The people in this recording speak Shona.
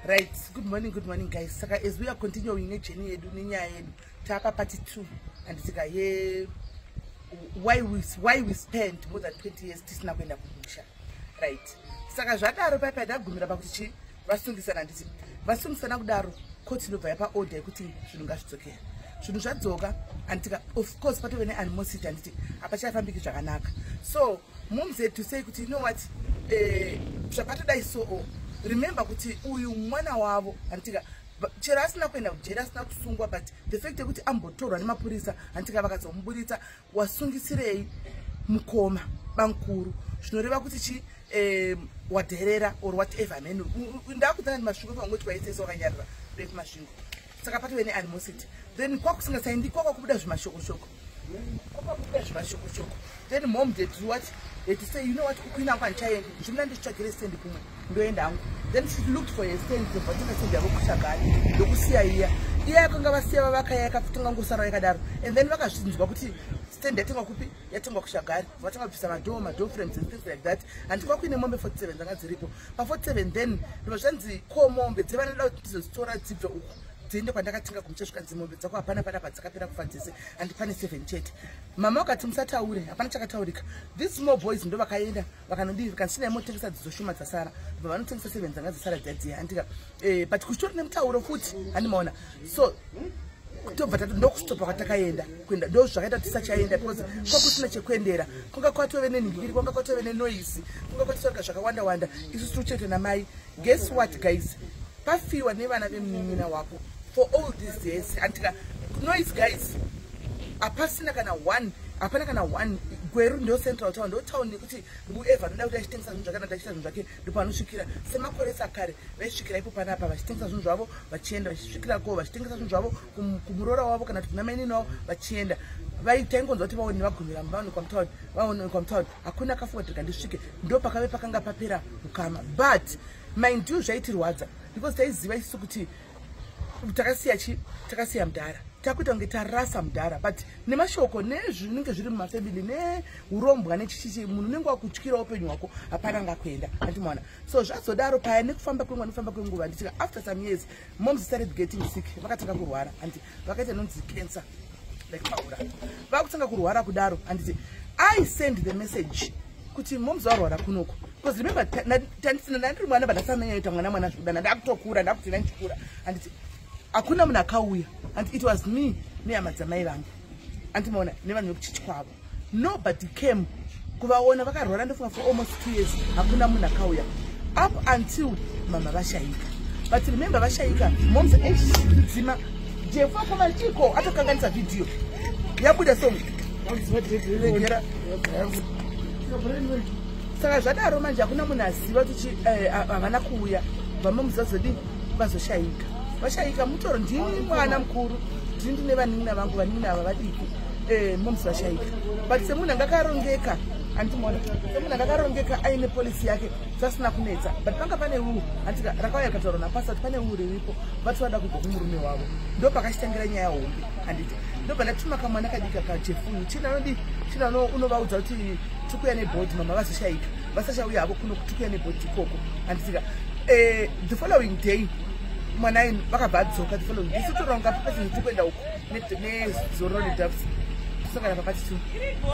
Right, good morning, good morning, guys. Saka as we are continuing nejourney yedu, nenyaya yedu, tapa part 2, handitika, ye why we spent more than 20 years tisina kuenda kumusha, right? Saka zvadaro, paipa ndagumira pakuti chi vasungisana, handiti? Vasungisana kudaro, koti inobva yapa order yekuti zvinhu ngazvidzokera. Zvinhu zvadzoka, handitika? Of course patove neanimosity, handiti? Hapachafambiki zvakanaka. So moms had to say kuti, "You know what, zvapatodai." So oh, remember kuti uyu mwana wavo, handitika? Chero asina kuenda kujeri, asina kusungwa, but the fact yekuti ambotorwa nemapurisa, handitika, vakazomuburitsa, wasungisirei mukoma bamukuru? Zvinoreva kuti chi wadherera or whatever. Man, ndakudzana neMasvingo, pangoti waisese wakanyarara rekuMasvingo. Saka patove neanimosity. Then kwakusingasaindi, kwakwakubuda zvimashokoshoko, kwakwakubuda zvimashokoshoko. Then mom did what? Had to say, "You know what, kukwina angu handichaendi, zvimuna nditsvagire stand kumwe, ndoenda hangu." Then she looked for a stand, vatenga stand yavo kushagari, ndokusiya iya iya yakanga vasiya vavaka, yakatonga ngosara yakadaro. And then vakazvinzwa kuti stand yatengwa kupi? Yatengwa kushagari. Vatanga kubvisa madoor, madoor frames and things like that. Handi kwakuine mombe 47 dzanga dziripo pa47. Then ndobva zvanzi, ko mombe dzevanoda kuti ndizodzitora dzibve uku dziende kwandakatenga kumusha? Zvikanzi mombe dzako hapana panapa, dzakapera kufa dzese, handi pane 7 chete. Mama vakati musataure, hapana chakataurika. These small boys ndo vakaenda vakanodii, vakanzi motengesa dzidzo shoma dzasara. Bva vanotengesa 7 dzanga dzasara dziyadziya, handika? But kuchitori nemutauro futi, handimaona? So tobva tati ndokustopa kwatakaenda kuenda. Ndo zvakaita tisachaenda, because kwakusina chekuendera. Kwanga kwatove nenhingiri, kwanga kwatove nenoise, kwanga kwatotaurika zvakawanda wanda. Isu tiri chete namai. Guess what, guys? Pafiwa nevana vemunin'ina wako for all these years, handika? Noise, guys, hapasina kana one, hapana kana one. Gweru ndo central town, ndo town yekuti whoever anoda kuti achitengesa zvinhu zvake, achiita zvinhu zvake, ndopanosvikira. Semakore akare vaisvikira ipo panapa vachitengesa zvinhu zvavo, vachienda, vachisvikirako vachitengesa zvinhu zvavo kumuroora wavo kana kuti kuna mainini wavo vachienda. Taingonzwa kuti vaone vagumira, vaonekwa mutauni, vaonekwa mutauni. Hakuna akafunga kuti ndisvike. Ndo pakave pakanga papera ukama. But mind you, zvaitirwadza because taiziva isusu kuti takasiya chi takasiya mudhara, takuita kunge tarasa mudhara. But nemashoko nezvinenge zviri mumafamily, neurombwa, nechichichi, munhu unenge wakutyira upenyu hwako, hapana ngakuenda, andimaona? So zvazodaro paya, nekufamba kwenguva, nekufamba kwenguva, nditika after some years moms started getting sick. Vakatanga kurwara, handiti? Vakaita inonzi cancer, like paura vakutanga kurwara kudaro, handiti? I send the message kuti moms varwara kunoko, because remember, tandisina, ndandiri mwana, but ndasanyanyoita mwana mwana zvekudana. Ndakutokura, ndakuti ndandichikura, handiti? Hakuna munhu akauya, and it was me nehama dzamai vangu, andimaona, nevanhu vekuchichi kwavo. Nobody came kuvaona vakarwara. Ndofunga for almost 2 years hakuna munhu akauya, up until mama vashayika. But remember, vashayika, moms dzima Jefu akoma chiko atokanganisa vhidhiyo yabuda. So regera. Saka zvadaro manje, hakuna munhu aziva kuti havana kuuya. Vamoms vazodi vazoshayika. Vashayika, mutoro ndini mwana mukuru, ndini ndine vanin'ina vangu, vanin'ina ava vadiki. Moms vashayika, but semunhu anga akarongeka, andimaona, semunhu anga akarongeka aine policy yake, zvasina kunetsa. But panga pane will, andika, rakauya rikataurwa napastor kuti pane will riripo, vati vada kubva kumurume wavo. Ndo pakachitangira nyaya hombe, handiti? Ndobva ndatuma kamwana kadika kaJefuyu, china anodi china unovaudza kuti tikuya nebody, mama vazoshayika, vasachauya havo kuno, tikuya nebody ikoko, handitika? The following day mwana vakabva adzoka. The following day sotoronga papati tikuenda uko nezororo nedoves, tosangana papati 2.